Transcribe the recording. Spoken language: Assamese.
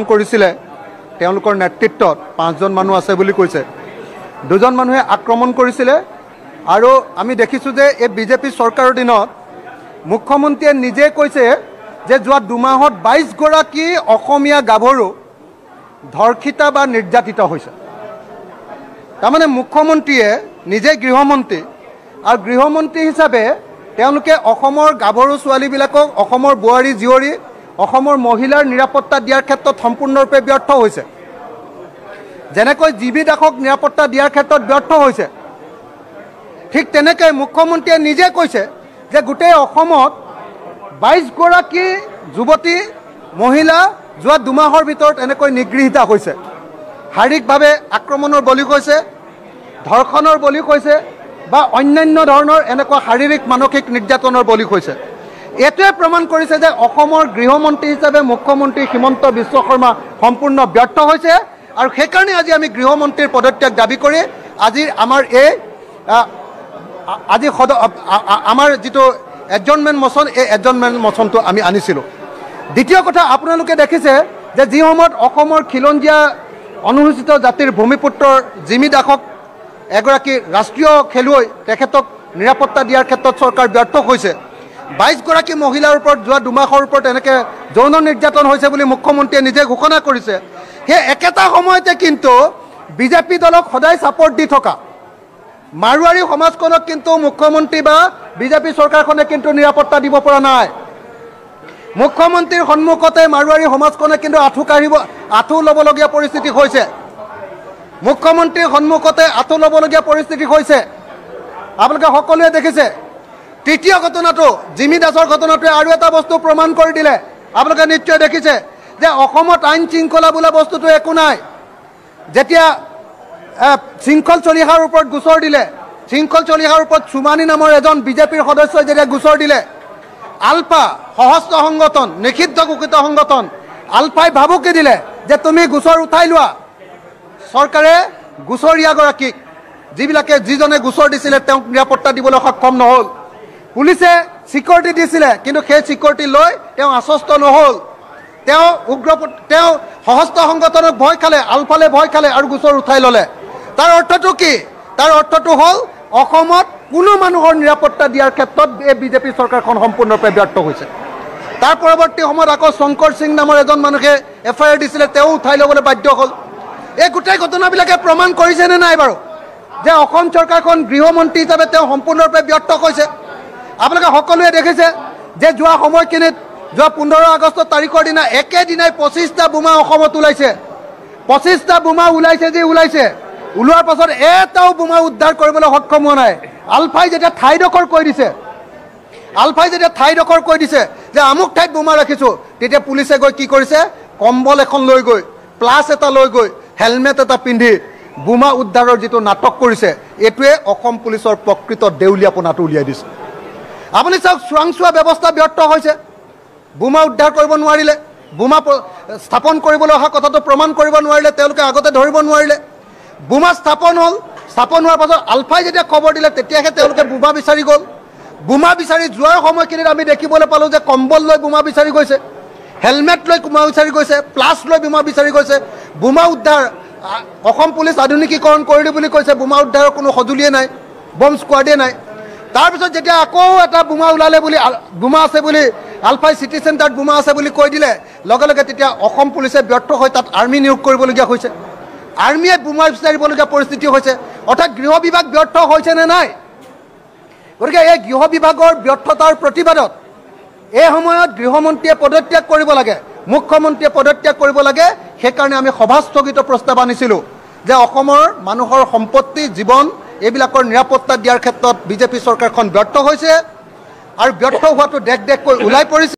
কৰিছিলে, তেওঁলোকৰ নেতৃত্বত পাঁচজন মানুহ আছে বুলি কৈছে, দুজন মানুহে আক্ৰমণ কৰিছিলে। আৰু আমি দেখিছোঁ যে এই বিজেপি চৰকাৰৰ দিনত মুখ্যমন্ত্ৰীয়ে নিজে কৈছে যে যোৱা দুমাহত 22গৰাকী অসমীয়া গাভৰু ধৰ্ষিতা বা নিৰ্যাতিত হৈছে। তাৰমানে মুখ্যমন্ত্ৰীয়ে নিজে গৃহমন্ত্ৰী, আৰু গৃহমন্ত্ৰী হিচাপে তেওঁলোকে অসমৰ গাভৰু ছোৱালীবিলাকক, অসমৰ বোৱাৰী জীয়ৰী, অসমৰ মহিলাৰ নিৰাপত্তা দিয়াৰ ক্ষেত্ৰত সম্পূৰ্ণৰূপে ব্যৰ্থ হৈছে। যেনেকৈ জিবি দাসক নিৰাপত্তা দিয়াৰ ক্ষেত্ৰত ব্যৰ্থ হৈছে, ঠিক তেনেকৈ মুখ্যমন্ত্ৰীয়ে নিজে কৈছে যে গোটেই অসমত 22গৰাকী যুৱতী মহিলা যোৱা দুমাহৰ ভিতৰত এনেকৈ নিগৃহীতা হৈছে, শাৰীৰিকভাৱে আক্ৰমণৰ বলি হৈছে, ধৰ্ষণৰ বলি হৈছে বা অন্যান্য ধৰণৰ এনেকুৱা শাৰীৰিক মানসিক নিৰ্যাতনৰ বলি হৈছে। এইটোৱে প্ৰমাণ কৰিছে যে অসমৰ গৃহমন্ত্ৰী হিচাপে মুখ্যমন্ত্ৰী হিমন্ত বিশ্ব শৰ্মা সম্পূৰ্ণ ব্যৰ্থ হৈছে। আৰু সেইকাৰণে আজি আমি গৃহমন্ত্ৰীৰ পদত্যাগ দাবী কৰি আজিৰ আমাৰ এই আজি আমাৰ যিটো এডজৰ্ণমেণ্ট মচন, এই এডজৰ্ণমেণ্ট মচনটো আমি আনিছিলোঁ। দ্বিতীয় কথা, আপোনালোকে দেখিছে যে যি সময়ত অসমৰ খিলঞ্জীয়া অনুসূচিত জাতিৰ ভূমিপুত্ৰৰ জিমি দাসক, এগৰাকী ৰাষ্ট্ৰীয় খেলুৱৈ, তেখেতক নিৰাপত্তা দিয়াৰ ক্ষেত্ৰত চৰকাৰ ব্যৰ্থ হৈছে, 22গৰাকী মহিলাৰ ওপৰত যোৱা দুমাহৰ ওপৰত এনেকৈ যৌন নিৰ্যাতন হৈছে বুলি মুখ্যমন্ত্ৰীয়ে নিজে ঘোষণা কৰিছে, সেই একেটা সময়তে কিন্তু বিজেপি দলক সদায় ছাপৰ্ট দি থকা মাৰোৱাৰী সমাজখনক কিন্তু মুখ্যমন্ত্ৰী বা বিজেপি চৰকাৰখনে কিন্তু নিৰাপত্তা দিব পৰা নাই। মুখ্যমন্ত্ৰীৰ সন্মুখতে মাৰোৱাৰী সমাজখনে কিন্তু আঁঠু ল'বলগীয়া পৰিস্থিতি হৈছে, মুখ্যমন্ত্ৰীৰ সন্মুখতে আঁঠু ল'বলগীয়া পৰিস্থিতি হৈছে, আপোনালোকে সকলোৱে দেখিছে। তৃতীয় ঘটনাটো, জিমি দাসৰ ঘটনাটোৱে আৰু এটা বস্তু প্ৰমাণ কৰি দিলে। আপোনালোকে নিশ্চয় দেখিছে যে অসমত আইন শৃংখলা বোলা বস্তুটো একো নাই। যেতিয়া শৃংখল চলিহাৰ ওপৰত গোচৰ দিলে, শৃংখল চলিহাৰ ওপৰত চুমানী নামৰ এজন বিজেপিৰ সদস্যই যেতিয়া গোচৰ দিলে, আলফা সশস্ত্ৰ সংগঠন, নিষিদ্ধ ঘোষিত সংগঠন আলফাই ভাবুকি দিলে যে তুমি গোচৰ উঠাই লোৱা। চৰকাৰে গোচৰীয়াগৰাকীক, যিজনে গোচৰ দিছিলে তেওঁক নিৰাপত্তা দিবলৈ সক্ষম নহ'ল। পুলিচে ছিকিউৰিটি দিছিলে, কিন্তু সেই ছিকিউৰিটি লৈ তেওঁ আশ্বস্ত নহ'ল। তেওঁ সশস্ত্ৰ সংগঠনক ভয় খালে, আলফালে ভয় খালে আৰু গোচৰ উঠাই ল'লে। তাৰ অৰ্থটো কি? তাৰ অৰ্থটো হ'ল অসমত কোনো মানুহৰ নিৰাপত্তা দিয়াৰ ক্ষেত্ৰত এই বিজেপি চৰকাৰখন সম্পূৰ্ণৰূপে ব্যৰ্থ হৈছে। তাৰ পৰৱৰ্তী সময়ত আকৌ শংকৰ সিং নামৰ এজন মানুহে এফ I R দিছিলে, তেওঁ উঠাই ল'বলৈ বাধ্য হ'ল। এই গোটেই ঘটনাবিলাকে প্ৰমাণ কৰিছেনে নাই বাৰু যে অসম চৰকাৰখন গৃহমন্ত্ৰী হিচাপে তেওঁ সম্পূৰ্ণৰূপে ব্যৰ্থ হৈছে? আপোনালোকে সকলোৱে দেখিছে যে যোৱা সময়খিনিত, যোৱা 15 আগষ্ট তাৰিখৰ দিনা একেদিনাই 25টা বোমা অসমত ওলাইছে। 25টা বোমা ওলাইছে, যি ওলাইছে, ওলোৱাৰ পাছত এটাও বোমা উদ্ধাৰ কৰিবলৈ সক্ষম হোৱা নাই। আলফাই যেতিয়া ঠাইডোখৰ কৈ দিছে, আলফাই যেতিয়া ঠাইডোখৰ কৈ দিছে যে আমুক ঠাইত বোমা ৰাখিছোঁ, তেতিয়া পুলিচে গৈ কি কৰিছে, কম্বল এখন লৈ গৈ, প্লাছ এটা লৈ গৈ, হেলমেট এটা পিন্ধি বোমা উদ্ধাৰৰ যিটো নাটক কৰিছে, এইটোৱে অসম পুলিচৰ প্ৰকৃত দেউলীয়াপনাটো উলিয়াই দিছে। আপুনি চাওক, চোৰাংচোৱা ব্যৱস্থা ব্যৰ্থ হৈছে, বোমা উদ্ধাৰ কৰিব নোৱাৰিলে, বোমা স্থাপন কৰিবলৈ অহা কথাটো প্ৰমাণ কৰিব নোৱাৰিলে, তেওঁলোকে আগতে ধৰিব নোৱাৰিলে। বোমা স্থাপন হ'ল, স্থাপন হোৱাৰ পাছত আলফাই যেতিয়া খবৰ দিলে তেতিয়াহে তেওঁলোকে বোমা বিচাৰি গ'ল। বোমা বিচাৰি যোৱাৰ সময়খিনিত আমি দেখিবলৈ পালোঁ যে কম্বল লৈ বোমা বিচাৰি গৈছে, হেলমেট লৈ বোমা বিচাৰি গৈছে, প্লাছ লৈ বোমা বিচাৰি গৈছে। বোমা উদ্ধাৰ, অসম পুলিচ আধুনিকীকৰণ কৰিলোঁ বুলি কৈছে, বোমা উদ্ধাৰৰ কোনো সঁজুলিয়ে নাই, বম স্কোৱাডেই নাই। তাৰপিছত যেতিয়া আকৌ এটা বোমা ওলালে বুলি, বোমা আছে বুলি, আলফাই চিটি চেণ্টাৰত বোমা আছে বুলি কৈ দিলে, লগে লগে তেতিয়া অসম পুলিচে ব্যৰ্থ হৈ তাত আৰ্মি নিয়োগ কৰিবলগীয়া হৈছে, আৰ্মিয়ে বোমা বিচাৰিবলগীয়া পৰিস্থিতি হৈছে। অৰ্থাৎ গৃহ বিভাগ ব্যৰ্থ হৈছে নে নাই? গতিকে এই গৃহ বিভাগৰ ব্যৰ্থতাৰ প্ৰতিবাদত এই সময়ত গৃহমন্ত্ৰীয়ে পদত্যাগ কৰিব লাগে, মুখ্যমন্ত্ৰীয়ে পদত্যাগ কৰিব লাগে। সেইকাৰণে আমি সভাস্থগিত প্ৰস্তাৱ আনিছিলোঁ যে অসমৰ মানুহৰ সম্পত্তি, জীৱন এইবিলাকৰ নিৰাপত্তা দিয়াৰ ক্ষেত্ৰত বিজেপি চৰকাৰখন ব্যৰ্থ হৈছে আৰু ব্যৰ্থ হোৱাটো দেখ দেখকৈ ওলাই পৰিছে।